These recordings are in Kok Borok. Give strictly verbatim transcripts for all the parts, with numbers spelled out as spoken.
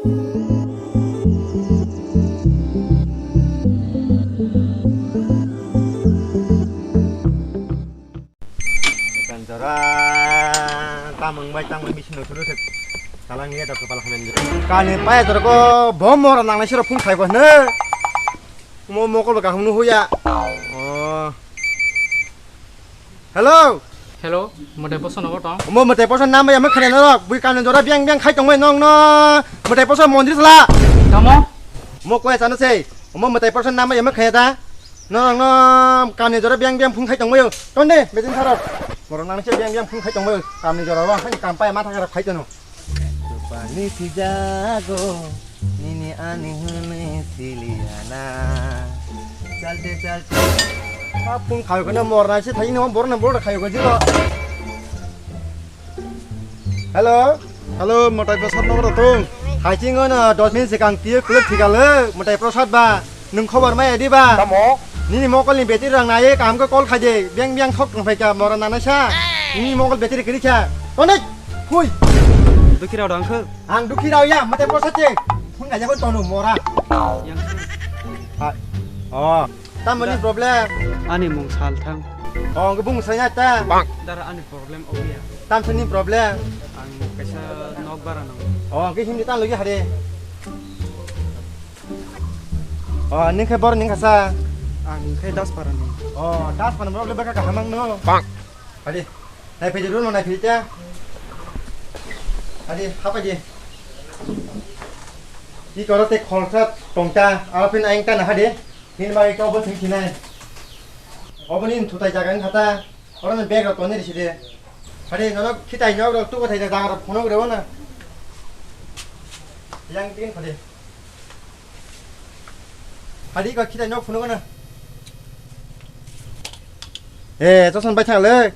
Jora tamung bai tangmani bising no suru thek. Talang ya dok kepala hamen. Kani paya jora ko bom mora nangnai sero phung khai ko ne. Mo mokol ba kaham nu huya. Oh. Hello. Hello, mwtai poso nogo tong? Omo mwtai poso nam ya mekha norok. Bui kanjor jora biang biang khai tongmai nong no. Mwtai poso mondir sala. Tamo? Mo koi chana sei. Omo mwtai poso nam ya mekha ta. Norok no kanjor jora biang biang phung khai tongmai. Tonde, bejin sarok. Borok nang se biang biang phung khai tongmai. Kanjor jora ro, hai kam pai matha kara khai tono. Rupani sijago, nini ani hwnwi siliana. Chalte, chalte. Hap, phung khayo kano morna se thaini hom borna borda khayo ko jilo. Hello? Hello, mwtai bwsar nokra tong? Haisingo no dos minute sikang tiyo kuluk thikalo, mwtai prosad ba. Nwng khobor maya di ba? Tamo? Nini mokol ni battery rang nai kaham khe call khai de. Biang biang thok tong phai kha mora nana sa. Nini mokol battery kiri kha. Tonik. Hui. Dukhi rao dang khe. Ang dukhi rao ya, mate posa che. Phun ga jago tonu mora. Yang khe. Ha. Oh. Tamo ni problem? Ani mung sal thang. Oh, ngi bung sai na ta. Dara ani problem obiya. Tam sini problem? Ang kaisa nok bara nang. Oh, ngi hindi tan lagi hade. Oh, ning khe bor ning khasa. Ang khe Daspara ni. Oh, Daspara ni bor le baka kahamang no. Hadi. Nai phe juru no nai phe ta. Hadi, hapa di. Ki koro te khorsa tongta, apin aing ta na hadi. Nin bai ka bo sing sinai. Obo ni thutai jaga ni khata. Oro ni bag rok toni risi de. Hadi, nono khitai nok rok tu ko thai jaga rok phono gre na. Yang tin khade. Hadi ko khitai nok phunuk na. Eh, choson bai thang le.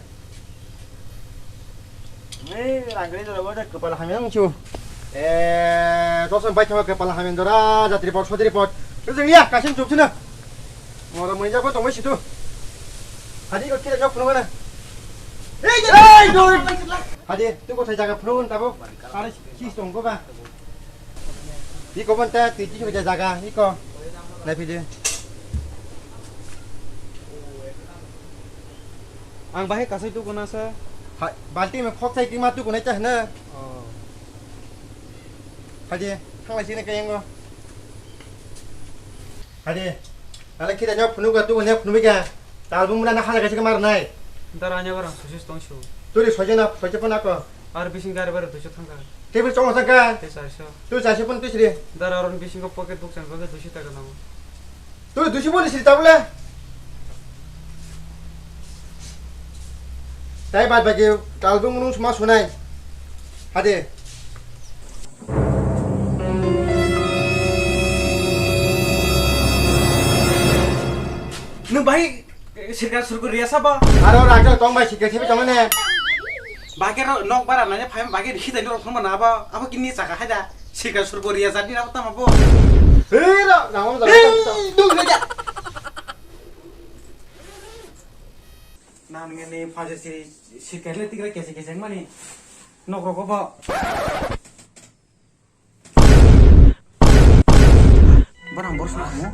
Nei, rangri jora bo kepala hamya nung chu. Eh, choson bai thang kepala hamya jora jatri pot sotri pot. Jeng ya kasin chup sina. Mora mui jabo tongbai situ. Hadi ko khitai nok phunuk na. Ei, ei, doi. Hadi, tu ko thai jaga phunuk tabo. Are kis tong ko ba. Iko ban ta twi twi hoja jaga iko. Nai phidi. Ang bahai kasai tu kona sa. Hai, balti me khok sai tima tu kona cha na. Oh. Haje, thang lai sini kayango. Haje, ala kita nyok phunu ga tu kona phunu ga. Talbung muna na khala kaisa khe mar nai. Dara anya barang soichis tong su. Turi soichana, soicha pon ako. Ar bising gari bara duiso thangka. Tebol chong thangka. Te charso. Tu charso pon tu sri. Dara aron bisingo pocket book chan bagwi duiso taka nango. Tu duiso pon sri tabule. Tai bad bagi talbung nung suma sunai. Hade. Nung bahai sirka surku riya sabo? Aro raja tong bai sirka sebe tong ne. Bahai ro nok bara nanya phai bahai rikhi dai nok thong na ba. Abo kini chaka haida. Sirka surku riya jadi abo tama bo. Hei ro, nang mo. Hei, duk haja. Nang ngene phase si sirka le tikra kese kese mani. Nok rogo bo. Borang bor sung mo.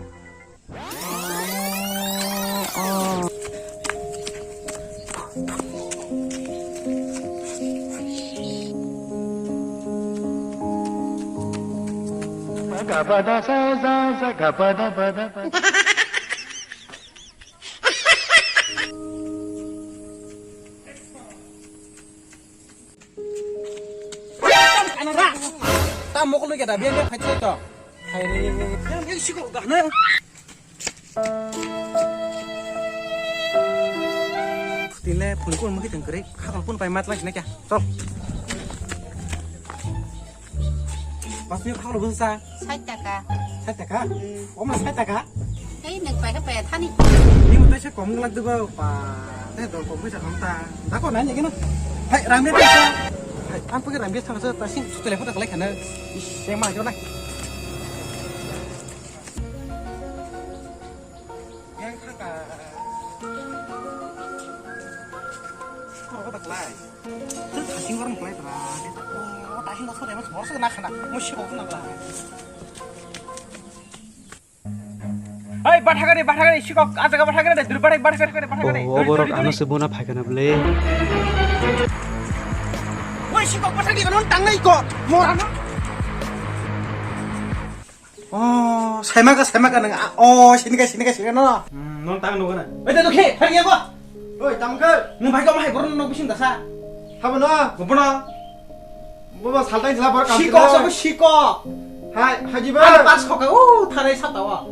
Gapada sa sa sa gapada pada pada. Ta mokol lagi ada biar dia kacau itu. Hai re, yang dia sih kok gak nih. Tile phone call mungkin tengkeri, kakal pun pai mat lagi nak ya. Tol. Pas ni kakal pun sa. Sait taka. Sait taka? Hmm. Oma sait taka? Ei, nang pai ka pai thani. Ni mutai se kom ngelak deba pa. Te dol kom pai sa kom ta. Dako nai ni kena. Hai, Ramya ta. Hai, ang pagi Ramya thang sa ta sing su telepon ta kalai khana. Ish, yang mana kena? Yang thaka. Koro ko ta kalai. Thasing gorong kalai tra. Oh, thasing gorong kalai tra. Nakhana, mo sikok nabla. Oi, bathagari, bathagari, sikok, ajaga bathagari, dur bathagari, bathagari, bathagari. Oh, dur, oborok dur, dur, ano dur. Se bona phaikana ble. Oi, sikok, bathagari, non tangnai ko, morano. Oh, saimaka, saimaka nang. Oh, sinika, sinika, sinika no. Hmm, non tang nugana. Oi, tado khe, thang ya ko. Oi, tamkhe. Nung bai ko mai borno nok bisin dasa. Habo no. Bono. Bobo saltai jila bor kam. Siko, siko, siko. Hai, haji ba. Ani pas khoka, uh, tharai satawa.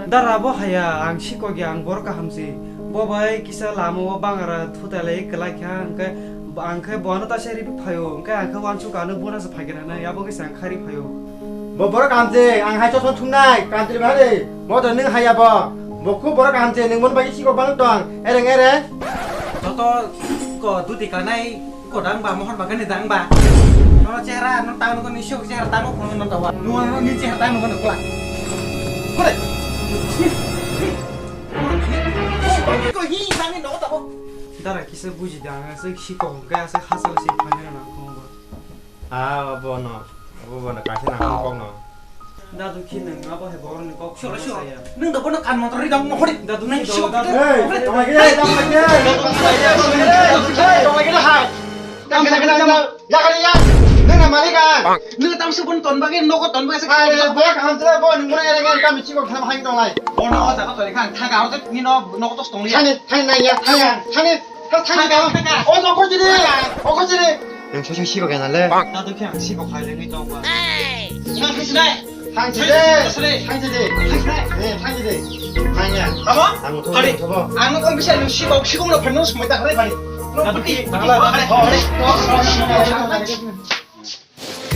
Dara bo haya, ang siko ge, ang bor kaham si. Bo bai kisa lama o bangara thutalai kwlai kha, hwnkhe ang khe bo ano ta seri phaio, hwnkhe ang khe wansuk ano bona se phai khe nanai, abo kisa ang khari phaio. Bo borok kaham se, ang hai chosma thumnai, kantri bahari, mo to nwng haya bo. Bo khu borok kaham se, nwng mon bai siko bang tong, ereng ereng. Joto ko duti kanai. Kodang ba mohor ba gani dang ba. Nono chehra no tang no ni sok chehra tang no kono no tawa. Nuwa no ni chehra tang no kono kla. Kore. Ko hi tang ni no tawa. Dara kisa buji da, ang se si ko ga se hasal se phani na ko. Ah, bono. Abo bono kaisa nang kok no. Dadu khe nwng abo hai borokni kok soro, soro. Saya. Nwng do bono kan motor ri dang mohori. Dadu nwng khe soro, dadu. Hey, tongla gede, tongla gede. Hey, tongla gede hai. Tongla gede, tongla gede. Yakari ya. Nwng na malik ah. Nwng tam se bon ton bagwi nogo ton bagwi se. Hai, bo kaham se bo nwng bono ereng ereng kami chiko kham hai tonglai. Bono o jaga tori khan thang aro ni no nogo tos tonglai. Thani, thani nai ya, thani, thani. Thang, thang, thang, thang. O, no, koi jiri. O, koi jiri. Yang sosong sibo kena le. Dadu khe ang sibo khai le ni tong ba. Nang thang sinai. Thang jide. Thang jide. Thang jide. Thang sinai. Eh, thang jide. Thang ya. Abo? Ang thang hari. Thang. Ang no kong bisa lu sibo, sibo no phano semai tak hari bani. Dadu ki. Thang la. Hari. Oh, hari.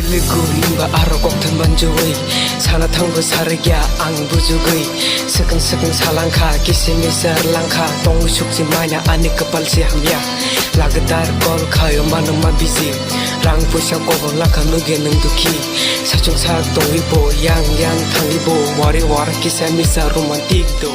Lugu rimba aro kokthan manjui. Sana thangbo sarigya ang bujugui. Swkang swkang salangkha, kisi misa langkha. Tongwi sukchi maina ani kapal si hamya. Lagadar call khayo mano ma busy. Rang puisa kobor lakha nuge nung dukhi. Sachung sak tongwi bo yang yang thangwi bo. Wari war kisa misa romantic do.